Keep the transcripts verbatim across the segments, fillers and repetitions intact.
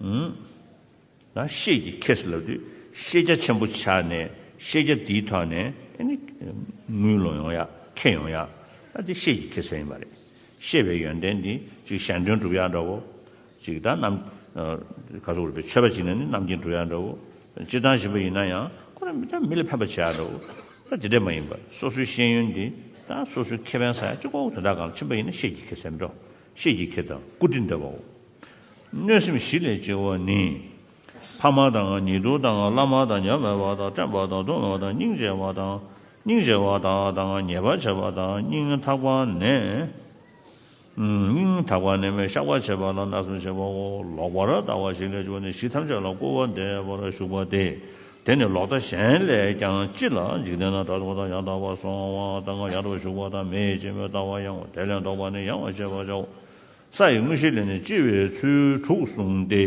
ད་ཤེས་ཀྱི་ཁེ་ཟེར་ལབ་དུས་ཤེས་རྒྱ་ཆེན་པོ་ཆགས་ནས་ཤེས་རྒྱ་དེའི་ཐོག་ནས་ཨ་ནི་དངུལ་ལོན་ཡོང་ཡ་ཁེ་ཡོང་ཡ། ད་དེ་ཤེས་ཀྱི་ཁེ་ཟེར་ཡིན་པ་རེད། ཤེས་པའི་ཡོན་ཏན་འདི་ཅིག་གཞན་དོན་སྒྲུབ་ཡ་འདྲ་བོ། ཅིག་ད་རྣམ་ག་ཚོད་རེད་པས། ཆོས་པ་ཅིག་ནས་ནི་རྣམ་མཁྱེན་སྒྲུབ་ཡ་འདྲ་བོ། སྤྱིར་བཏང་བཞིན་པ་ཡིན་ན་ཡང་ཁོ་རང་མི་ད་མི་ལ་ཕན་པ་བྱེད་ཡ་འདྲ་བོ། ད་དེ་འདྲས་མ་ཡིན་པར་སོ་སོའི་ཤེས་ཡོན་འདི་ད་སོ་སོའི་ཁེ་ཕན་ཟ་ཡ་གཅིག་པོ་དེ་འདྲ་གང་ལ་ཕྱིན་པ་ཡིན་ན་ཤེས་ཀྱི་ཁེ་ཟེར་འགྲོ། ཤེས་ཀྱི་ཁེ་དང་བཀུར་སྟི་འདོད་པའོ། གནོད་སེམས་བཞི་ལས་སྐྱེ་བ་ནི། ཕ་མ་དང་ཉེ་དུ་དང་བླ་མ་དང་ཉམས་མེད་པ་དང་བསྟེན་པ་དང་སྡུག་བསྔལ་བ་དང་སྙིང་རྗེ་བ་དང་སྙིང་རྗེ་བ་དག་དང་ཉེས་པ་བྱེད་པ་དང་སྙིང་ཐག་པ་ནས། སྙིང་ཐག་པ་ནས་མི་བཤགས་པ་བྱེད་པ་ལ་བརྣབ་སེམས་བྱེད་པའོ། ལོག་པར་ལྟ་བ་བཞི་ལས་སྐྱེ་བ་ནི་ཞི་ཐམས་ཅད་ལ་སྐུར་བ་འདེབས་པར་ཞུགས་པ་སྟེ། དེ་ནི་ལོག་ལྟ་གཞན་ལས་ཀྱང་ལྕི་ལ་འཇིག་རྟེན་ན་དགྲ་བཅོམ་པ་དང་ཡང་དག་པར་གསོལ་བ་དང་ཡང་དག་པར་ཞུགས་པ་དང་མེ་ཡིས་བཅིངས་པའི་ལྟ་བ་ཡང་ངོ་། དེ་ལས་ལྡོག་པ་ནི་ཡང་བར་བྱེད་པར་བྱའོ། ས་ཡི་དངོས་གཞི་ལས་ནི་ལྕི་བའི་ཚུལ་དྲུག་གསུངས་ཏེ།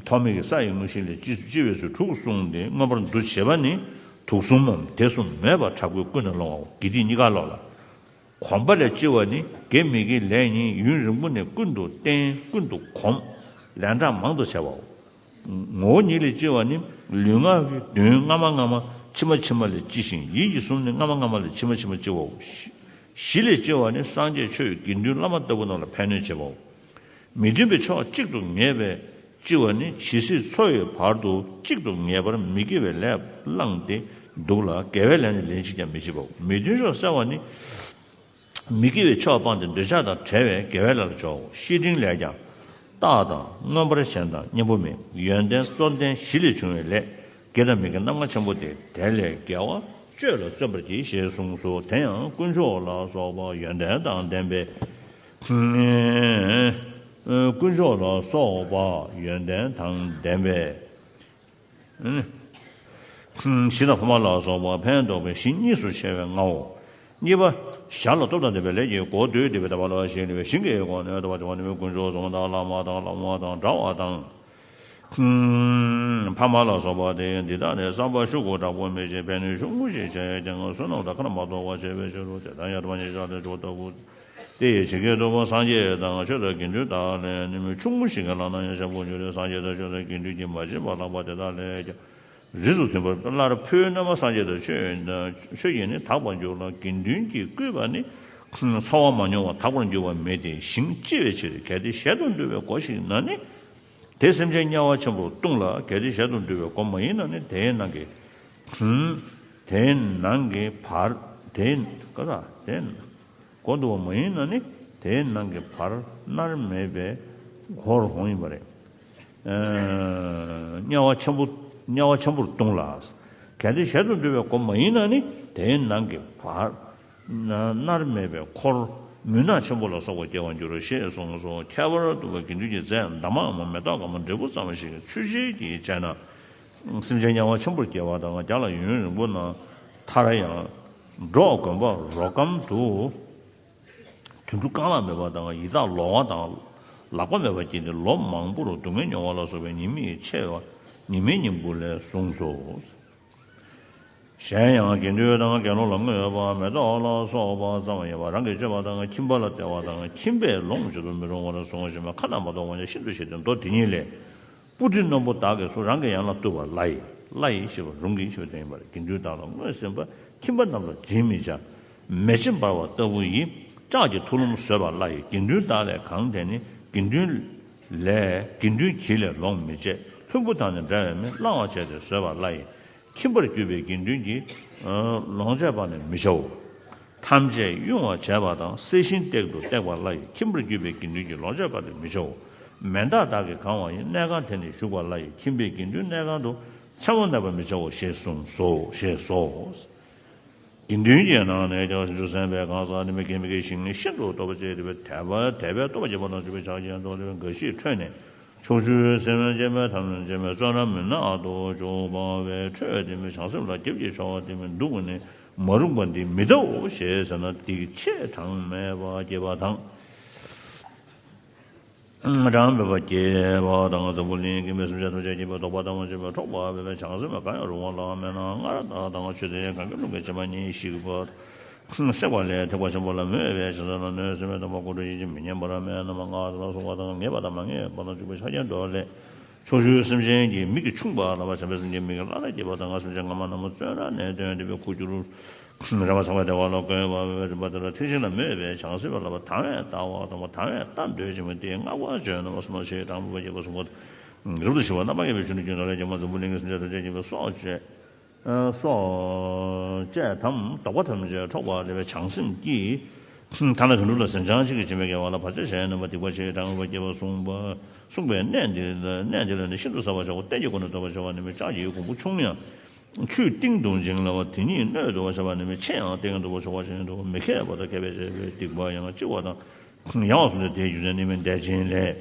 ཐོགས་མེད་ཀྱི་ས་ཡི་དངོས་གཞི་ལས་ལྕི་ལྕི་བའི་ཚུལ་དྲུག་གསུངས་ཏེ། མངོན་པར་འདུ་བྱེད་པ་ནི་དུག་གསུམ་མམ་དེ་གསུམ་མེད་པར་དྲག་པོས་ཀུན་ནས་སློང་བའོ། དགེ་སྡིག་གཉིས་ཀ་ལོག་ལ། གོམས་པ་ལས་ལྕི་བ་ནི་དགེ་མི་དགེའི་ལས་ཉིད་ཡུན་རིང་པོ་ནས་ཀུན་ཏུ་བསྟེན་ཀུན་ཏུ་གོམས། ལན་གྲངས་མང་དུ་བྱ་བའོ། ངོ་བོ་ཉིད་ལས་ལྕི་བ་ནི་ལུས་ངག་གི་དོན་སྔ་མ་སྔ་མ་ཕྱི་མ་ཕྱི་མ་ལས་ལྕི་ཞིང་། ཡིད་ཀྱི་གཟུགས་ནི་སྔ་མ་སྔ་མ་ལས་ཕྱི་མ་ཕྱི་མ་ལྕི་བའོ། གཞི་གཞི་ལས་ལྕི་བ་ནི་སངས་རྒྱས་ཆོས་དགེ་འདུན་བླ་མ་ལྟ་བུ་རྣམས་ལ་ཕན་གནོད་བྱེད་པའོ། མི་མཐུན་པའི་ཕྱོགས་གཅིག་ཏུ་ངེས་པའི་ལྕི་བ་ནི་ཇི་སྲིད་འཚོ་བའི་བར་དུ་གཅིག་ཏུ་ངེས་པར་མི་དགེ་བའི་ལས་བླངས་ཏེ་འདུག་ལ། དགེ་བའི་ལས་ནི་ལན་གཅིག་ཀྱང་མི་བྱེད་པའོ། མི་མཐུན་ཕྱོགས་བསལ་བ་ནི། མི་དགེ་བའི་ཕྱོགས་སྤངས་ཏེ་འདོད་ཆགས་དང་བྲལ་བའི་དགེ་བའི་ལས་ལ་སྦྱོར། བཤེས་སྤྲིང་ལས་ཀྱང་། རྟག་དང་མངོན་པར་ཞེན་དང་གཉེན་པོ་མེད། ཡོན་ཏན་གཙོར་ལྡན་བཞི་ལས་བྱུང་བའི་ལས། དགེ་དང་མི་དགེ་རྣམ་ལྔ་ཆེན་པོ་སྟེ། དེ་ལས་དགེ་བ་སྤྱོད་ལ་བརྩོན་པར་བགྱི་ཞེས་གསུངས་སོ། དེ་ཡང་དཀོན་མཆོག་ལ་སོགས་པ་ཡོན་ཏན་དང་ལྡན་པས། དཀོན་མཆོག་ལ་སོགས་པ་ཡོན་ཏན་དང་ལྡན་པས། གཞི་དང་ཕ་མ་ལ་སོགས་པ་ཕན་འདོགས་པའི་གཞི་གཉིས་སུ་ཕྱེ་བའི་ལྔའོ། གཉིས་པ། ཞར་ལ་སྟོབས་དང་ལྡན་པའི་ལས་ཀྱི་སྒོ་བསྡུས་ཏེ་བའི་ལྟ་བ་ལ་ཞེས་ནི་བའི་ཞིང་གི་སྒོ་ནས་ལྟ་བ་བྱ་བ་ནི་མི་དཀོན་མཆོག་གསུམ་དང་བླ་མ་དང་བླ་མ་དང་འདྲ་བ་དང་། ཕ་མ་ལ་སོགས་པ་སྟེ། འདི་དག་ནི་བསམ་པ་ཤུགས་ཀྱིས་དྲག་པོ་མི་བྱེད་པས་ནི་ཆུང་ངུ་ཞིག་བྱས་ཀྱང་བསོད་ནམས་དག་ཁར་མ་གཏོགས་པ་བྱེད་པའི་ཕྱིར་རོ། དེ་དག་ཡང་དག་པར་ཉེར་བཞག་ལས་བྱུང་བ་ལྟ་བུ། དེ་ཡི་ཇི་སྐད་དུ་སངས་རྒྱས་དང་ཆོས་དང་དགེ་འདུན་དག་ལས་ནི་མི་ཆུང་ངུ་ཞིག་གིས་བླངས་ན་ཡང་ཞག་པོ་འགྱུར་ཏེ། སངས་རྒྱས་དང་ཆོས་དང་དགེ་འདུན་གྱིས་མ་བྱིན་པ་བླངས་པ་དེ་དག་ལས་ཀྱང་རིས་སུ་མཐུན་པར་སླར་ཕུལ་ན་མ་སངས་རྒྱས་དང་ཆོས་ཆོས་ཀྱིས་ནི་དག་པར་འགྱུར་ལ། དགེ་འདུན་གྱིས་བསྐུལ་བ་ནི་འཚོ་བ་མ་མྱོང་བ་དག་པར་འགྱུར་བ་མེད་དེ། ཞིང་ལྕི་བའི་ཕྱིར། གལ་ཏེ་གཞན་དུ་འདུ་བའི་སྒོ་ཞིག་ན་ནི་དེ་སེམས་ཅན་དམྱལ་བ་ཆེན་པོར་ལྟུང་ལ། གལ་ཏེ་གཞན་དུ་འདུ་བའི་སྒོ་མ་ཡིན་ན་ནི་དེའི་ནང་གི་དེའི་ནང་གི་བར་དེའི་ག་ས་དེའི། སྒོ་འདུ་བ་མ་ཡིན་ན་ནི་དེའི་ནང་གི་བར་མནར་མེད་པའི་འཁོར་འོང་ཡིན་པ་རེད། དམྱལ་བ་ཆེན་པོ་དམྱལ་བ་ཆེན་པོར་ལྟུང་ལ། གལ་ཏེ་གཞན་དུ་འདུ་བའི་སྒོ་མ་ཡིན་ན་ནི་དེའི་ནང་གི་བར་མནར་མེད་པའི་འཁོར་མུན་ནག་ཆེན་པོ་ལ་སོགས་པ་སྐྱེ་བར་འགྱུར་རོ་ཞེས་གསུངས་སོ། ཁྱད་པར་དུ་བ་དགེ་འདུན་གྱི་རྫས་འདབ་མ་འམ་མེ་ཏོག་གམ་འབྲས་བུ་ཙམ་ཞིག་གི་ཚུལ་བཞིན་གྱིས་བྱས་ན། སེམས་ཅན་དམྱལ་བ་ཆེན་པོར་སྐྱེ་བ་དང་བརྒྱ་ལ་ཡུན་རིང་པོ་ན་མཐར་ཡང་འབྲོག་དགོན་པ་རོ་སྒམ་དུ་དུད་འགྲོ་རྐང་ལག་མེད་པ་དང་ཡི་དྭགས་ལོང་བ་དང་ལག་པ་མེད་པ་སྐྱེས་ཏེ་ལོ་མང་པོར་སྡུག་བསྔལ་མྱོང་བ་ལ་སོགས་པའི་ཉེས་དམིགས་ཆེ་བ་ཉེས་དམིགས་སྙིང་པོ་ལས་གསུངས་སོ། གཞན་ཡང་དགེ་འདུན་དང་དགེ་སློང་ལ་བསྔོས་པ་མེ་ཏོག་ལ་སོགས་པ་ཙམ་ཡང་རང་གི་སྤྱོད་པ་དང་ཁྱིམ་པ་ལ་སྟེར་བ་དང་ཁྱིམ་པས་ལོངས་སྤྱོད་དུ་མི་རུང་བར་གསུངས་ཤིང་། ཁ་ན་མ་ཐོ་བ་ཉིད་ཤིན་ཏུ་ཞི་སྟེ་མདོ་དེ་ཉིད་ལས། སྤུ་གྲི་རྣོན་པོ་དག་གིས་སུ་རང་གི་ཡན་ལག་གཏུབ་པ་སླ་ཡི། སླ་ཡི་ཞེས་པ་རུང་གི་ཞེས་པ་དེ་ཡིན་པར། དགེ་འདུན་དག་ལ་བསྔོས་ཟིན་པ་ཁྱིམ་པ་རྣམས་ལ་བྱིན་མི་བྱ། མེ་ལྕེ་འབར་བ་ལྟ་བུ་ཡིས་ལྕགས་ཀྱི་ཐུ་ལུམ་བཟོད་པ་སླ་ཡི། དགེ་འདུན་དག་ལས་གང་དེ་ནི་དགེ་འདུན་ལས་དགེ་འདུན་གྱིས་ལས་ལོངས་མི་སྤྱད། ལྷུན་པོ་དང་ནི་འདྲ་བའི་མི་བླང་བར་བྱས་ཏེ་བཟོད་པ་སླ་ཡི། ཁྱིམ་པར་གྱུར་པའི་དགེ་འདུན་གྱིས་ལོངས་སྤྱད་པར་ནི་མི་བྱའོ། ཐམས་ཅད་དབྱུང་བར་བྱས་པ་དང་གསལ་ཤིང་སྟེགས་དུ་བཏེགས་པ་སླ་ཡི། ཁྱིམ་པར་གྱུར་པའི་དགེ་འདུན་གྱིས་ལོངས་སྤྱད་པར་ནི་མི་བྱའོ། མེ་མདག་དག་གིས་གང་བ་ཡི། གནས་ཁང་དེར་ནི་བཞུགས་པ་སླ་ཡི། ཁྱིམ་པས་དགེ་འདུན་གནས་ཁང་དུ་མཚན་མོ་གནས་པར་མི་བྱའོ་ཞེས་གསུངས་སོ། ཞེས་སོ། དགེ་འདུན་གྱི་ནང་ནས་ཀྱང་ཞིང་བཅུ་ཟིན་པའི་གང་ཟག་ནི་མི་དགེ་མི་དགེའི་ཞིང་ཤིན་ཏུ་སྟོབས་པ་ཅན་དེ་བས་དད་པ་དད་པས་སྟོབས་པ་བརྒྱ་པོ་དང་བཅུ་པའི་ཕྱག་རྒྱའི་མདོ་ལས་འགའ་ཞིག་འཕྲོས་ནས། ཕྱོགས་བཅུའི་སེམས་ཅན་པའི་ཐམས་ཅད་པའི་བསོད་ནམས་མུན་ནག་ཏུ་གྱུར་པ་བས་འཕྲོས་ཏེ་མི་བྱང་སེམས་ལ་སྐྱབས་ཀྱི་ཆོག་སྟེ་མི་འདུག་ནི་མ་རུངས་པ་འདི་མི་ལྟའོ་ཞེས་ཟེར་ན་འདི་ཆེས་གྲངས་མེད་པ་སྐྱེས་པ་དང་། གྲངས་མེད་པ་སྐྱེས་པ་དང་། འཛམ་བུ་གླིང་གི་མི་སེམས་ཅན་ཐམས་ཅད་ཀྱི་བདོག་པ་དང་མ་བྱས་པའི་འཕྲོག་པ་བས་བྱང་སེམས་གང་ཡང་རུང་བ་ལ་མེད་ན་སྔར་དང་དང་ཆོས་དེ་གང་གི་ལུང་གིས་བྱེད་པ་ཉིད་ཞིག་པ། བསྲེག་པ་ལས་ཐེག་པ་ཆེན་པོ་ལ་མོས་པའི་ཞིང་ས་ལ་གནོད་སེམས་མེད་དང་པོ་ཀུན་འདུས་ཡིད་ཀྱིས་མི་མཉེས་པར་སྨྲས་རྣམ་པ་ལྔ་དང་གསུངས་པ་དང་ངེས་པ་དང་མ་ངེས་པ་དང་འཇུག་པའི་ཕྱག་རྒྱ་མདོ་ལས། ཕྱོགས་བཅུའི་སེམས་ཅན་གྱི་མིག་གིས་ཕྱུང་བ་ལ་བྱམས་པའི་སེམས་ཅན་མིག་གིས་བླ་ན་མཁྱེན་པ་དང་ང་སེམས་ཅན་སྔ་མ་ནམ་མཁའ་བཙོན་ར་ནས་བཏོན་ཏེ་བའི་ཁུ་བྱུག་རེ་བ་ཚང་བའི་བདེ་བ་ལ་བཀོད་པ་བའི་རིམ་པ་དེ་ལ་ཐེག་ཆེན་ལ་མོས་པའི་བྱང་སེམས་ལ་བ་དང་བ་དང་བས་བལྟ་བ་དང་བ་དང་བས་བལྟ་འདོད་ཅིང་མི་དེའི་བསྔགས་པ་བརྗོད་རྣམ་པ་གསུམ་ལ་ཞེས་དྲང་པོ་བརྒྱད་པ་གསུངས་པ་དང་། རབ་ཏུ་ཞི་བ་རྣམ་པར་ངེས་པའི་ཆོས་འདི་ཀུན་ལ་ལས་ཀྱང་མ་འཛམ་བུ་གླིང་གི་སེམས་ཅན་ཐམས་ཅད་མཁྱེན་པའི་སོགས་བཅས། སོགས་བཅས་དམ་དོགས་པ་ཐམས་ཅད་འཕྲོག་པ་ལས་པའི་བྱང་སེམས་ཀྱིས། ཐ་ན་དོན་གྲུབ་ལ་ཟིན་ཅང་ཅིག་གིས་སྦྱིན་པའི་དགེ་བ་ལ་བར་ཆད་བྱས་རྣམ་པ་སྡིག་པ་ཆེ་དྲགས་པ་བསྐྱེད་པ་གསུངས་པ། གསུངས་པའི་གནད་འདི་ལ་གནད་འདི་ལ་ནི་ཤིན་ཏུ་གསལ་བར་བྱའོ། གཏན་གྱི་སྒོ་ནས་ལྡོག་པར་བྱ་བ་ནི་མེད། ལྕགས་ཀྱི་གོང་བུ་ཆུང་ཡང་། ཆུས་གཏིང་དུ་བྱིང་ལ་བ་དེ་ཉིད་སྣོད་དུ་བ་བྱ་བ་ནི་མེད། ཆེ་ཡང་གཏིང་དུ་བ་ཆོག་པ་ཞིག་ཏུ་མི་མཁས་པ་དང་མཁས་པས་བྱས་པའི་སྡིག་པ་ཡང་ལྕི་བ་དང་ཡང་བ་གསུངས་ཏེ་དེའི་རྒྱུ་མཚན་ནི་མི་འདས་ཆེན་ལས།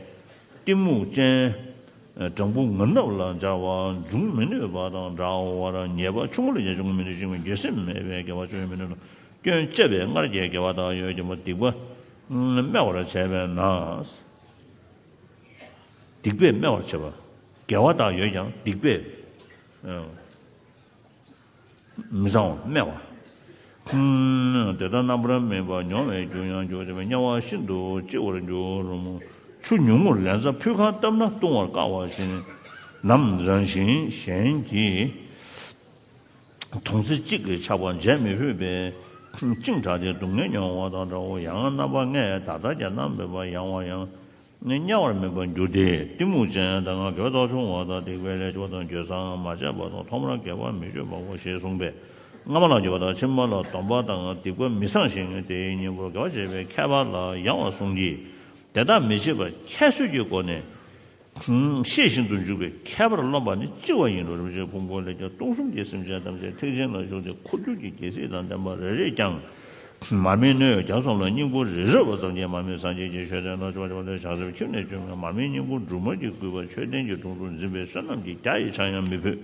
གཏི་མུག་ཅན། སྦྲང་བུ་ངར་སྣབས་ལ་སྦྱར་བ་འབྱུང་མི་ནུས་པ་དང་འདྲ་བར་ཉེས་པ་ཆུང་ངུ་ལས་ཀྱང་ཆུང་ངུ་མི་ནུས། ཤིང་བའི་འགྱོད་སེམས་མེད་པས་དགེ་བ་སྤྱོད་མི་ནུས་ལ་སྐྱོན་བཅས་པས་སྔར་གྱི་དགེ་བ་དག་ཡོད་ཀྱང་སྡིག་པ་སྨེ་བར་བྱས་པས་ན། སྡིག་པས་སྨེ་བར་བྱས་པ། དགེ་བ་དག་ཡོད་ཀྱང་སྡིག་པས། མི་བཟང་བ་སྨེ་བ། དེ་ལྟར་རྣམ་པར་སྨིན་པ་མྱོང་བའི་རྒྱུ་ཡང་འགྱུར་ཏེ་དམྱལ་བ་ཤིན་ཏུ་ལྕི་བར་འགྱུར་རོ། ཆུ་ཉུང་ངུར་ལན་ཚྭ་ཕུད་ཁང་བཏབ་ན་བཏུང་བར་དཀའ་བ་བཞིན་ནམ་རང་བཞིན་གཞན་གྱིས་དོང་ཙེ་གཅིག་གི་ཆག་པ་འཇལ་མི་ཕོད་པས་བཅིངས་དྲགས་ཏེ་སྡུག་བསྔལ་མྱོང་བ་དང་འདྲའོ། ཡང་རྣམ་པ་ལྔས་ད་ལྟ་ཀྱང་རྣམ་སྨིན་པ་ཡང་བ་ཡང་། ནི་དམྱལ་བར་སྨིན་པར་འགྱུར་ཏེ་གཏི་མུག་ཅན་དང་དགེ་བའི་ཚོགས་ཆུང་བ་དང་སྡིག་པའི་ལས་ཆེ་བ་དང་འགྱོད་ཚངས་མ་བྱས་པ་དང་ཐོག་མར་དགེ་བ་མི་སྤྱོད་པའོ་ཞེས་གསུངས་པས། སྔ་མ་ལ་འགྱོད་པ་དང་ཕྱི་མ་ལ་སྡོམ་པ་དང་སྡིག་པ་མི་བཟང་ཞིང་དེའི་གཉེན་པོར་དགེ་བ་བྱེད་པའི་མཁས་པ་ལ་ཡང་བ་གསུངས་ཀྱི། དེ་དག་མི་བྱེད་པ་ཁྱད་གསོད་ཀྱི་སྒོ་ནས་ཤེས་བཞིན་དུ་འཇུག་པའི་མཁས་པར་རློམ་པ་ནི་ལྕི་བ་ཡིན་ནོ། རིན་པོ་ཆེའི་ཕུང་པོ་ལས་ཀྱང་སྟོང་གསུམ་གྱི་སེམས་ཅན་ཐམས་ཅད་ཐེག་ཆེན་ལ་ཞུགས་ཏེ་འཁོར་སྒྱུར་གྱི་རྒྱལ་སྲིད་དང་ལྡན་པ་རེ་རེས་ཀྱང་། མར་མེའི་སྣོད་བརྒྱ་གསུམ་ལ་སྙིང་པོ་རེ་རེ་བ་ཙམ་གྱིས་མར་མེ་སངས་རྒྱས་ཀྱི་མཆོད་རྟེན་ལ་ཕྱོགས་ཕྱོགས་ལས་བྱང་སེམས་ཁྱིམ་ནས་བྱོན་པའི་མར་མེའི་སྙིང་པོ་འབྲུ་མར་གྱིས་བསྐུས་པ་མཆོད་རྟེན་གྱི་དྲུང་དུ་འཛིན་པའི་བསོད་ནམས་ཀྱི་རྒྱ་ཡིས་ཆང་ཡང་མི་ཕོད་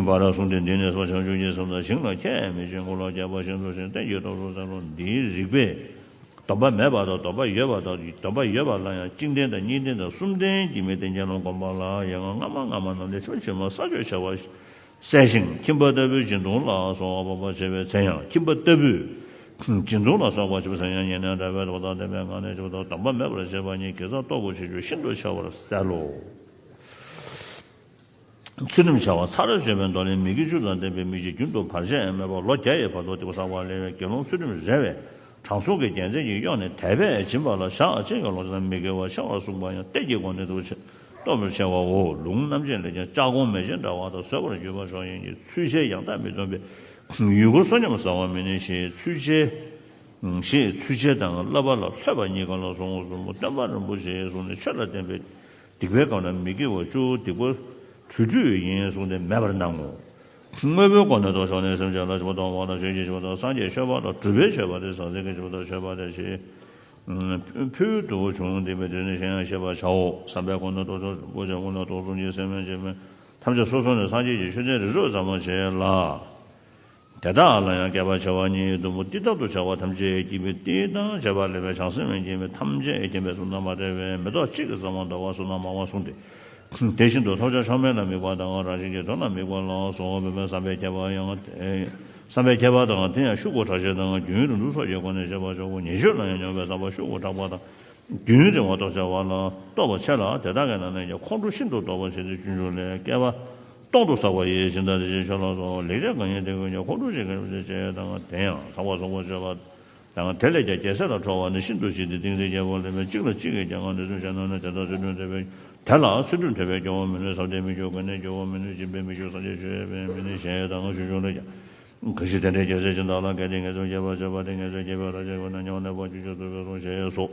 པར་གསུངས་ཏེ། འདི་ནི་སོ་བྱང་ཆུབ་ཀྱི་སེམས་དང་ཞིང་ལ་ཁྱད་མི་ཕྱེད་མགོ་ལ་རྒྱགས་པ་བཞིན་དུ་ཞིང་རྟེན་གྱི་སྟོབས་སུ་གསལ་ལོ། འདིའི་རིགས་པས། སྡོམ་པ་མེད་པ་དང་སྡོམ་པ་ཡོད་པ་དང་སྡོམ་པ་ཡོད་པ་ལ་ཡང་གཅིག་ལྡན་དང་གཉིས་ལྡན་དང་གསུམ་ལྡན་གྱི་མི་སྟེ་ཉམས་ལ་སྒོམ་པ་ལ་ཡང་སྔ་མ་སྔ་མ་རྣམས་ལས་ཕྱོགས་ཕྱི་མ་ས་ཕྱོགས་བྱ་བ། གསལ་ཞིང་ཁྱིམ་པ་ལྟ་བུའི་སྦྱིན་གཏོང་ལ་སོགས་པ་སྤོབས་པ་བྱེད་པའི་ཚེ་ཡང་ཁྱིམ་པ་ལྟ་བུས་སྦྱིན་གཏོང་ལ་སོགས་པ་བྱེད་པའི་ཚེ་ཡང་ཉེ་གནས་དགྲ་བོའི་དོགས་དང་ལྡན་པའི་ངང་ནས་བྱེད་པ་དང་སྡོམ་པ་མེད་པར་བྱེད་པ་གཉིས་དགེ་རྩ་རྟོགས་པའི་ཆེ་ཆུང་ཤིན་ཏུ་ཆེ་བར་གསལ་ལོ། ཚུལ་ཁྲིམས་བྱ་བ་ཚར་གཅོད་པའི་མདོ་ལས་མི་དགེ་བཅུ་དང་ལྡན་པའི་མི་གཅིག་རྒྱུན་དུ་བར་ཆད་མེད་པར་ལོ་བརྒྱ་ཡི་བར་དུ་སྡིག་པ་བསགས་པ་ལས་དགེ་སློང་ཚུལ་ཁྲིམས་རེ་བས་དྲང་སྲོང་གི་རྒྱལ་མཚན་གྱིས་གཡོགས་ནས་དད་པས་སྦྱིན་པ་ལ་ཞག་གཅིག་གི་ལོ་ཙམ་མི་དགེ་བ་ཤར་བར་གསུངས་པ་ཡང་གཏེར་གྱི་སྒོ་ནས་སྟོབས་ཆེ་སྟོབས་ཆེ་བའོ། ལུང་རྣམ་འབྱེད་ལས་ཀྱང་ལྕགས་གོང་མེ་བཞིན་འདྲ་བ་དང་བཟོད་པར་གྱུར་པ་མཆོག་ཡིན་གྱི་ཚུལ་འཆལ་ཡང་དག་མི་སྟོན་པས་ཡུལ་འཁོར་བསོད་སྙོམས་བཟའ་བ་མི་ནུས་ཞེས་ཚུལ་འཆལ། ཞེས་ཚུལ་འཆལ་དང་བསླབ་པ་ལ་ལྷོད་པ་གཉིས་ཀ་ལ་གསུངས་སོ། སྟོན་པ་རིན་པོ་ཆེས་གསུངས་ནས་ཆོས་ལ་བརྟེན་པའི་སྡིག་པའི་སྐབས་ན་མི་དགེ་བ་བཅུ་སྡིག་པ་དྲུག་དྲུག་ཡིན་གསུངས་ཏེ་མེད་པར་གནང་ངོ་། དངོས་པོའི་སྒོ་ནས་ལྡོག་ཕྱོགས་ནས་སེམས་ཅན་ལ་སྦྱིན་པ་གཏོང་བ་ལ་ཆོས་ཀྱི་སྤྱོད་པ་དང་སངས་རྒྱས་མཆོད་པ་དང་སྒྲུབ་པའི་མཆོད་པ་སྟེ་ཟང་ཟིང་གི་སྤྱོད་པ་དང་མཆོད་པ་སྟེ་ཞེས་ཕུལ་དུ་བྱུང་སྟེ་འབད་དེ་ནི་གཞན་ཡང་ཤེས་པར་བྱའོ། བསམ་པའི་སྒོ་ནས་ལྡོག་ཕྱོགས་རིན་པོ་ཆེ་དངོས་གནས་རྟོགས་གསུམ་གྱི་སེམས་ཅན་ཐམས་ཅད་སོ་སོ་ནས་སངས་རྒྱས་ཀྱི་མཆོད་རྟེན་རེ་རེ་བརྩམ་པར་བྱེད་ལ། དེ་དག་ལ་ཡང་བསྐལ་པ་བྱེ་བ་གཉིས་ཟླུམ་པོ་ཏིལ་ལྟར་དུ་བྱ་བ་ཐམས་ཅད་སྐྱེད་པའི་ཏིལ་དང་བཅས་པ་ལས་པའི་བྱང་སེམས་ལ་སྐྱེས་པའི་ཐམས་ཅད་སྐྱེ་བའི་གཟུགས་རྣམ་པར་བཀྲ་བའི་མེ་ཏོག་གཅིག་གི་ཟ་མ་འདྲ་བ་གཟུགས་རྣམ་མང་བ་གསུངས་ཏེ། དེ་བཞིན་དུ་ཐོབ་བྱ་ཕྱོགས་མེད་ལ་དམིགས་པ་དང་རང་བཞིན་གྱིས་དོན་ལ་དམིགས་པ་ལ་སོགས་པའི་བསམ་པའི་ཁྱད་པར་ཡང་། བསམ་པའི་ཁྱད་པར་དང་དེ་ཡང་ཤུགས་ཀྱི་ཕྲ་ཕྱེད་དང་རྒྱུན་རིང་ལུགས་སོགས་ཀྱི་སྒོ་ནས་བཤད་པར་ཆོག་གོ། ཉེ་ཆར་ལ་ཡང་མྱོང་བའི་བསམ་པ་ཤུགས་ཀྱི་ཕྲ་བ་དང་། རྒྱུན་རིང་བ་རྟོགས་བྱ་བ་ལ་རྟོགས་པ་ཆེ་ལ། དེ་དག་གི་ནང་ནས་ཀྱང་ཁོང་ཁྲོ་ཤིན་ཏུ་རྟོགས་པ་ཆེ་སྟེ་སྤྱོད་འཇུག་ལས་བསྐལ་པ་སྟོང་དུ་བསགས་པ་ཡི་སྦྱིན་བདག་དེ་བཞིན་ཆོས་ལ་སོགས་ལེགས་སྤྱད་གང་ཡིན་དེ་ཀུན་ཀྱང་ཁོང་ཁྲོ་ཞིག་གི་རིམ་གྱིས་བཅད་དང་དེ་ཡང་ཚངས་པ་སོགས་པ་སྤྱོད་པ་དང་། དེ་ལས་ཀྱང་རྒྱལ་སྲས་ལ་ཁྲོ་བ་ནི་ཤིན་ཏུ་ཞི་སྟེ་ཏིང་འཛིན་རྒྱལ་པོ་ལས་མེད། གཅིག་ལ་གཅིག་གིས་ཀྱང་ངང་ནས་སུན་འབྱིན་ནོ་ནི་དེ་དག་ཚུལ་ཁྲིམས་ཐོས་པས་དེ་ལ་ཚུལ་ཁྲིམས་ཐོས་པས་སྐྱོ་བ་མི་ནུས། བསམ་གཏན་མི་སྐྱོ། དགོས་གནད་སྐྱོ་བ་མི་ནུས། སྦྱིན་པས་མི་སྐྱོ། སངས་རྒྱས་ཆོས་པས་མི་ནུས་ཞེས་དང་ཞུ་ཆུང་ལས་ཀྱང་། གང་ཞིག་དེ་འདྲའི་རྒྱལ་སྲས་གཞན་དག་ལ་གལ་ཏེ་ངན་སོང་སྐྱེ་བར་བྱེད་པ་དེ་ངན་སོང་སྐྱེ་བའི་རང་བཞིན་ཁོ་ནས་སྙོམས་ནས་ཕར་ཕྱིན་ཆད་ཐུབ་པས་གསུངས་ཞེས་སོ།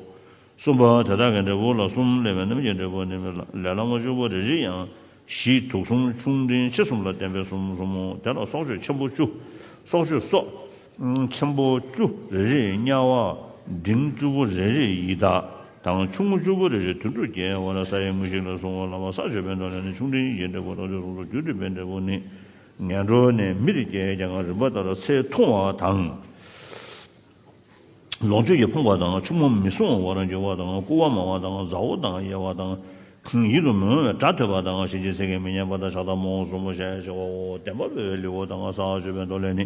གསུམ་པ་དེ་དག་གི་འབྲས་བུ་ལ་གསུམ་ལས་པའི་རྣམ་གྱི་འབྲས་བུ་ནི་ལས་སླ་མོ་བཅུ་པོ་རེ་རེ་ཡང་བཞི་དྲུག་གསུམ་ཆུང་འབྲིང་ཆེ་གསུམ་ལ་བརྟེན་པའི་གསུམ་གསུམ་མོ། དེ་ལ་སྲོག་གཅོད་ཆེན་པོ་བཅུ། སྲོག་གཅོད་སྲོག་ཆེན་པོ་བཅུ་རེ་རེ་དམྱལ་བ། འབྲིང་བཅུ་པོ་རེ་རེ་ཡི་དྭགས་དང་། ཆུང་ངུ་བཅུ་པོ་རེ་རེ་དུད་འགྲོ་སྐྱེ་བ་ལ་ས་ཡི་དངོས་གཞི་ལ་གསུངས་པ་ལ་བ་ས་གཅོད་པའི་མདོ་ལས་ནི་ཆུང་འབྲིང་ཡི་འབྲས་བུ་སྲོག་གཅོད་གསུམ་སོགས་རྒྱུ་འབྲས་པའི་འབྲས་བུ་ནི། ངན་འགྲོ་ནས་མི་རུ་སྐྱེ་ཡང་རིམ་པ་ལྟར་ཚེ་ཐུང་བ་དང་། ལོངས་སྤྱོད་ཀྱིས་ཕོངས་པ་དང་ཆུང་མ་མི་སྲུང་བར་འགྱུར་བ་དང་སྐུ་བ་མང་བ་དང་མཛའ་བོ་དང་དབྱེ་བ་དང་། ཡིད་དུ་མི་འོང་བའི་སྒྲ་ཐོས་པ་དང་གཞན་གྱི་ཚིག་གིས་མི་སྙན་པ་དང་ཕྱག་དར་མང་པོ་གསུམ་པོ་ཞེས་བྱ་བའོ། བདེན་པ་འབེལ་བའི་ལེའུ་དང་ས་གཅོད་པའི་མདོ་ལས་ནི།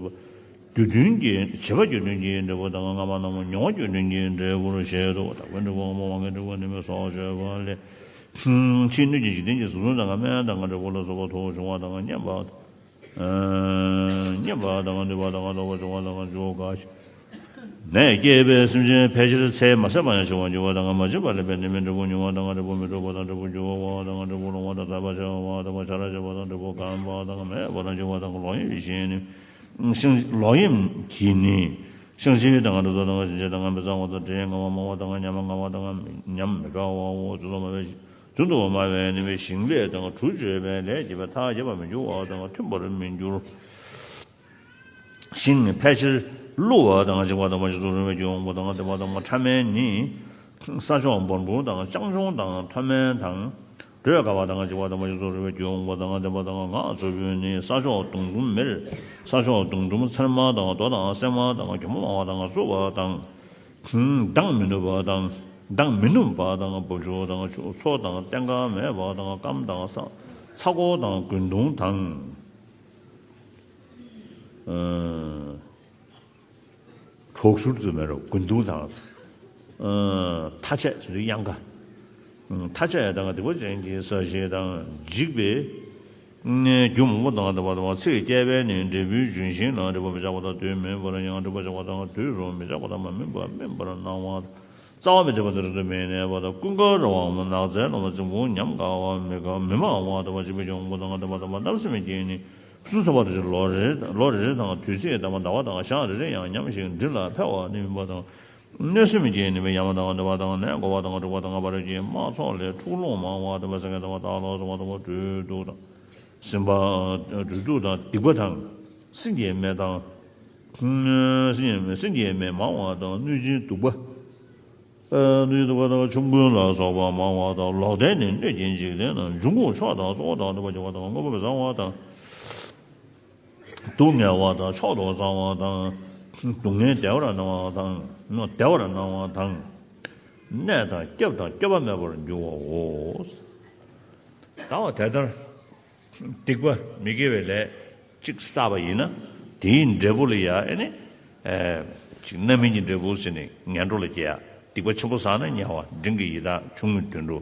བྱེད་པ། རྒྱུ་མཐུན་གྱི་བྱེད་པ་རྒྱུ་མཐུན་གྱི་འབྲས་བུ་དང་སྔ་མ་ནང་མ་མྱོང་བ་རྒྱུ་མཐུན་གྱི་འབྲས་བུར་བཞེད་དོ། བདག་པོའི་འབྲས་བུ་སྔ་མ་དབང་གི་འབྲས་བུ་ནི་མེད་སོགས་བརྗོད་པ་ལས། ཕྱིའི་སྣོད་ཀྱི་འཇིག་རྟེན་གྱི་གཟུགས་སྣང་དང་སྨན་དང་འབྲས་བུ་ལ་སོགས་པ་དུ་བྱུང་བ་དང་མཉམ་པ། མཉམ་པ་དང་ནུས་པ་དང་ལྡོག་པ་བྱུང་བ་དང་འཇུག་དགའ་ཞིང་། ནད་བསྐྱེད་པའི་སེམས་ཅན་ཕལ་ཆེར་ཚེ་མ་ཟད་པ་ཡང་འཆི་བར་འགྱུར་བ་དང་མ་བྱིན་པ་ལ་དཔག་ནུས་མེད། འབྲས་བུ་མྱོང་བ་དང་འབྲས་བུ་མི་འཁྲུགས་པ་དང་འབྲས་བུ་འགྱུར་བ་དང་འབྲས་བུ་ལོང་བ་དང་དག་པ་ཆགས་པ་དང་འབྲས་བུ་བར་པ་དང་མེད་པར་འགྱུར་བ་དང་མེད་པར་འགྱུར་བ་དང་ལོག་གཡེམ་གྱི་ཞེན་ནི། ལོག་གཡེམ་གྱི་ནི། བཤང་གཅི་དང་དུག་གསོག་དང་གཤིན་རྗེ་དང་མི་གཙང་བ་དང་དྲི་ངན་པ་མང་བ་དང་ཉམ་ང་བ་དང་ཉམས་མི་དགའ་བའོ། བརྫུན་དུ་སྨྲ་བའི་བརྫུན་དུ་སྨྲ་བའི་ནུས་པའི་ཞིང་ལས་དང་གྲུ་བཅོས་པའི་ལས་བགྱིས་པ་མཐའ་ཡས་པར་མི་འགྱུར་བ་དང་མཐུན་པར་མི་འགྱུར། ཞིང་ཕལ་ཆེར་བསླུ་བ་དང་འཇིག་པ་དང་མ་ཞིག་རྩུབ་རུང་བའི་རྒྱུ་འོང་པོ་དང་དེ་མ་དང་མ་ཕྲ་མེན་ནི། ས་ཕྱོགས་འབར་འབུར་དང་སྤྱང་ཆུང་དང་མཐོ་དམན་དང་། བགྲོད་དཀའ་བ་དང་འཇིག་པ་དང་མ་ཞིག་རྩུབ་རུང་བའི་རྒྱུ་འོང་པོ་དང་དེ་མ་དང་ངག་རྩུབ་པོ་ནི། ས་ཕྱོགས་མདུང་དུམ་མེར། ས་ཕྱོགས་མདུང་དུམ་ཚེར་མ་དང་རྡོ་དང་སྲན་མ་དང་གྱོང་མང་བ་དང་རྩུབ་པ་དང་། མདངས་མི་ནུབ་པ་དང་། མདངས་མི་ནུབ་པ་དང་སྦུབས་ཆུ་དང་མཚོ་དང་ལྟེང་ཀ་མེད་པ་དང་སྐམ་དང་ས་ཚ་ཀོ་དང་རྒུན་དུང་དང་། གྲོག་ཤུར་དུ་མེད་རོ་རྒུན་དུང་དང་། ཐ་ཆད་ཟེར་དུས་དབྱངས་ཁ། ཐ་ཆད་དང་སྡིག་པ་ཅན་གྱི་ས་གཞི་དང་འཇིག་པའི། རྒྱུ་མང་པོ་དང་ལྡན་པ་དང་ཚིག་བཅད་པས་ནི་འབྲས་བུའི་ལྗོན་ཤིང་ལ་འགྲིག་པར་མི་བྱ་བ་དང་དུས་མིན་པར་ཡང་འགྲིག་པར་བྱ་བ་དང་དུས་སུ་མི་བྱ་བ་དང་མ་སྨིན་པ་སྨིན་པར་སྣང་བ། རྩ་བ་མི་བདེ་བ་དང་རིང་དུ་མི་གནས་པ་དང་ཀུན་དགའ་རེ་བའམ་ནགས་ཚལ་ལམ་མ་རྫིང་བུ་ཉམས་དགའ་བ་མི་དགའ་མི་མང་བ་དང་བ་ཅིག་པའི་གྱོང་པོ་དང་ལྡན་པ་དང་བ་བརྣབ་སེམས་ཀྱིས་ནི་ཕུན་སུམ་ཚོགས་པ་དང་ལོ་རེ་ལོ་རེ་རེ་དང་དུས་ཚིགས་དང་བ་ཟླ་བ་དང་ཞག་རེ་རེ་ཡང་ཉམས་ཤིང་འབྲིང་ལ་འཕེལ་བ་ནི་མིན་པ་དང་། གནོད་སེམས་ཀྱིས་ནི་ཡ་མ་དང་ནི་བ་དང་ནས་འགོ་བ་དང་འཁྲུག་པ་དང་བར་གྱི་དམག་ཚོགས་ལས་འཁྲུག་ལོང་མང་བ་དང་བ་སེང་གེ་དང་བ་སྟག་ལ་སོགས་པ་དང་བ་སྦྲུལ་གདུག་དང་། སྲིན་པ་སྦྲུལ་གདུག་དང་སྡིག་པ་དང་། སྲིན་གྱི་མེ་དང་། སྲིན་གྱི་མེ་མང་བ་དང་གནོད་སྦྱིན་གདུག་པ། གནོད་སྦྱིན་གདུག་པ་དང་ཆོམ་རྐུན་ལ་སོགས་པ་མང་བ་དང་ལོག་ལྟས་ནི་གནོད་ཀྱི་འཇིག་རྟེན་ན་འབྱུང་པོ་མཆོག་དང་གཙོ་བོ་དང་ནུས་པ་ཆེ་བ་དང་དངོས་པོ་མི་བཟང་བ་དང་། སྡུག་བསྔལ་བ་དང་མཆོག་ཏུ་བཟང་བ་དང་། སྡུག་བསྔལ་བདེ་བར་སྣང་བ་དང་། བདེ་བར་སྣང་བ་དང་། གནས་དང་སྐྱབས་དང་སྐྱོབ་པ་མེད་པར་འགྱུར་བའོ། ད་བ་དེ་ལྟར། སྡིག་པ་མི་དགེ་བའི་ལས་གཅིག་བསགས་པ་ཡིན་ན། དེའི་འབྲས་བུ་ལ་ཡ་ཨེ་ནི། ཨེ། གཅིག་རྣམ་སྨིན་གྱི་འབྲས་བུ་ཟེར་ནས་ངན་འགྲོ་ལ་སྐྱེ་ཡ། སྡིག་པ་ཆེན་པོ་བསགས་ན་དམྱལ་བ། འབྲིང་གི་ཡི་དྭགས། ཆུང་ངུ་དུད་འགྲོ།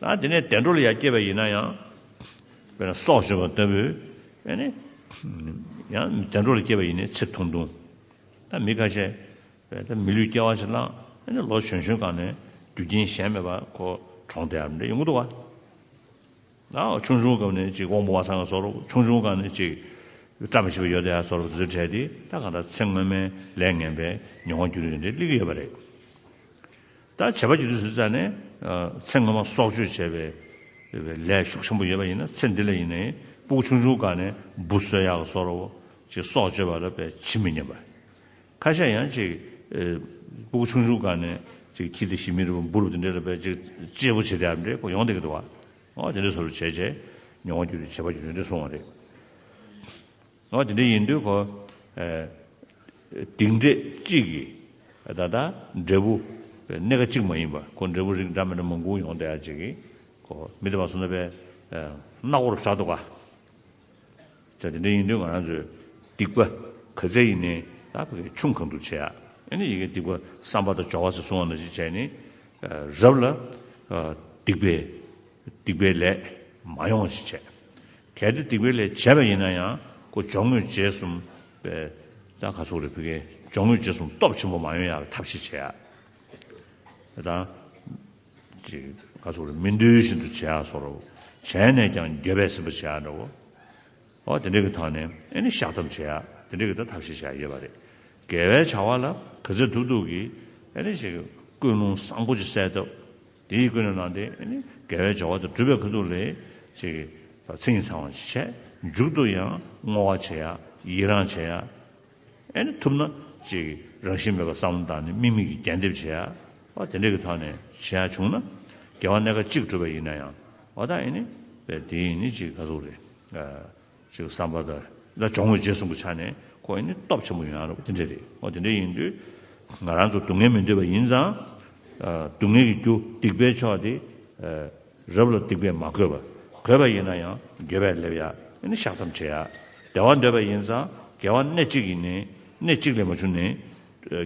ད་དེ་ནས་བདེ་འགྲོ་ལ་ཡ་སྐྱེས་པ་ཡིན་ན་ཡང་། དཔེར་ན་སྲོག་གཅོད་པ་ལྟ་བུའི་ཨེ་ནི། ཡང་བདེ་འགྲོ་ལ་སྐྱེས་པ་ཡིན་ནའི་ཚེ་ཐུང་ཐུང་། ད་མི་ཁ་ཤས། ད་མི་ལུས་སྐྱེ་བ་ཞིག་བླངས་ཨེ་ནི་ལོ་གཞོན་གཞོན་སྒང་ནས་རྒྱུ་རྐྱེན་གཞན་མེད་པར་ཁོ་གྲོངས་བསྡད་ཡ་འདྲ་ཡོང་གི་འདུག་ག་ཨ་ཆུང་ཆུང་སྐབས་ནས་ཅིག་དབང་པོ་མ་སངས་པ་བཟོ་འདྲ། ཆུང་ཆུང་སྒང་ནས་ཅིག་བཀྲ་མི་ཤིས་པ་ཡོད་བསྡད་ཡ་བཟོ་འདྲ་དེ་ཚོ་བྱས་དེ་ད་གང་ལྟར་ཚེ་སྔོན་མའི་ལས་ངན་པའི་མྱོང་བ་འགྱུར་ཡོང་དེ་སླེབས་ཀྱི་ཡོད་པ་རེད། ད་བྱས་པ་བྱེད་དུས་ཟེར་ཙང་ནས་ཚེ་སྔོན་མ་སྲོག་གཅོད་བྱས་པའི་ལས་ཤུགས་ཆེན་པོ་ཡོད་པ་ཡིན་ན་ཚེ་འདི་ལ་ཡིན་ནའི་སྤུ་གུ་ཆུང་ཆུང་སྒང་ནས་འབུ་གསོད་ཡག་བཟོ་འདྲ་ཅིག་སྲོག་གཅོད་པ་ལ་དཔེ་ཇི་མི་སྙམ་པ། ཁ་ཤས་ཡང་ཅིག་ཨེ། སྤུ་གུ་ཆུང་ཆུང་སྒང་ནས་ཅིག་ཁྱི་དེ་ཞི་མི་རུ་འབུ་རུ་དེ་འདྲ་ལ་དཔེ་ཅིག་གཅེས་པོ་བྱེད་དེ་ཡ་འདྲ་ཁོ་ཡོང་བསྡད་ཀྱི་འདུག་བ། འོ་དེ་འདྲ་བཟོ་འདྲ་བྱས་བྱས་མྱོང་བ་འགྱུར་བྱས་པ་འགྱུར་འདྲ་སོང་བ་རེད། འོ་དེ་འདྲ་ཡིན་དུས་ཁོ་ཨེ། སྡིག་འདྲེས་གཅིག་གིས་ད་ལྟ་འབྲས་བུ་སྣ་ཁ་གཅིག་མ་ཡིན་པ་ཁོ་འབྲས་བུ་རིགས་འདྲ་མི་འདྲ་མང་པོ་ཡོང་བསྡད་ཡ་ཅིག་གིས་ཁོ་མི་དེ་མ་སོང་ན་དཔེ་ཨེ། སྣ་སྒོ་རུ་བཞག་འདུག་ག་ཅེས་དེ་འདྲ་ཡིན་དུས་ང་རང་ཚོས་སྡིག་པ་ག་ཚད་ཡིན་ནའི་ད་ཕ་གི་ཆུང་གང་དུ་བྱེད་ཡ། ཨ་ནི་ཡི་གེ་སྡིག་པ་བསམ་པ་དང་སྦྱོར་བ་ཟེར་གསུངས་པ་ནང་བཞིན་བྱས་ནས་རབ་ལ་སྡིག་པའི་སྡིག་པའི་ལས་མ་ཡོང་བ་ཞིག་བྱས། གལ་ཏེ་སྡིག་པའི་ལས་བྱས་པ་ཡིན་ན་ཡང་ཁོ་སྦྱོར་དངོས་རྗེས་གསུམ་པའི་ད་ག་ཚོད་རེད་ཕ་གི་སྦྱོར་དངོས་རྗེས་གསུམ་སྟོབས་ཆེན་པོ་མ་ཡོང་ཡག་གི་ཐབས་ཤེས་བྱེད་ཡ། ད། ཅིག་ག་ཚོད་རེད་མི་འདོད་བཞིན་དུ་བྱེད་ཡ་བཟོ་འདྲ། བྱས་ནས་ཀྱང་འགྱོད་པས་ཟིན་པ་བྱེད་ཡ་འདྲ་བོ། འོ་དེ་འདྲ་གི་ཐོག་ནས་ཨེ་ནི་བཤགས་ཐབས་བྱེད་ཡ་དེ་འདྲ་གི་ད་ཐབས་ཤེས་བྱེད་ཡ་ཡོད་པ་རེད། དགེ་བའི་བྱ་བ་ལ་ག་ཚོད་ཐུབ་ཐུབ་ཀྱིས་ཨེ་ནི་ཅིག་ཀུན་སློང་བཟང་པོ་ཅིག་གསལ་ཐུབ། དེ་ཡི་ཀུན་སློང་ནང་དེ་ཨེ་ནི་དགེ་བའི་བྱ་བ་དེ་སྒྲུབ་པའི་ཁ་ཐུག་ལ་ཅིག་མཚན་ཉིད་ཚང་བ་ཞིག་བྱས། མཇུག་ཏུ་ཡང་བསྔོ་བ་བྱེད་ཡ། ཡི་རང་བྱེད་ཡ། ཨེ་ནི་ཐུབ་ན་ཅིག་རང་བཞིན་མེད་པ་བསམ་བློ་བཏང་ནས་དམིགས་མེད་ཀྱི་རྒྱས་འདེབས་བྱེད་ཡ། འོ་དེ་འདྲ་གི་ཐོག་ནས་བྱེད་ཡ་བྱུང་ན། དགེ་བ་གནས་སྐབས་གཅིག་བསྒྲུབས་པ་ཡིན་ན་ཡང་འོ་ད་ཨེ་ནི་དཔེ་དེ་ཡིན་ནི་ཅིག་ག་ཟེར་དགོས་རེད། ཅིག་བསམ་པ་དང་ལ་སྦྱོང་བའི་རྗེས་གསུམ་གྱི་ཆ་ནས་ཁོ་ཨེ་ནི་སྟོབས་ཆེན་པོ་ཡོང་ཡ་རེད་པ། དེ་འདྲ་རེད། འོ་དེ་འདྲ་ཡིན་དུས་ང་རང་ཚོ་སྡུག་བསྔལ་མི་འདོད་པ་ཡིན་ཙང་། སྡུག་བསྔལ་གྱི་རྒྱུ་སྡིག་པའི་ཕྱོགས་དེ། རབ་ལ་སྡིག་པས་མ་གོས་པ། གོས་པ་ཡིན་ན་ཡང་འགྱོད་པས་སླེབས་ཡ། ཨེ་ནི་བཤགས་ཐམས་ཅད་བྱེད་ཡ། བདེ་བ་འདོད་པ་ཡིན་ཙང་དགེ་བ་གནས་གཅིག་ཡིན་ནའི་གནས་གཅིག་ལས་མ་བྱུང་ནའི།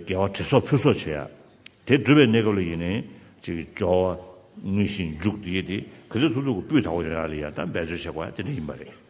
དགེ་བ་དྲི་སོགས་ཕུལ་སོགས་བྱེད་ཡ། དེ་སྒྲུབ་པའི་གནས་སྐབས་ལ་ཡིན་ནའི་ཅིག་སྦྱོར་བ་དངོས་གཞི་མཇུག་འདི་ཡི་དེ་ག་ཚོད་ཐུབ་ཐུབ་ཀྱི་སྤུས་དག་པོ་ཡོང་ཡ་ལ་ཡ་ད་འབད་རྩོལ་བྱེད་དགོས་ཡ་དེ་འདྲ་ཡིན་པ་རེད།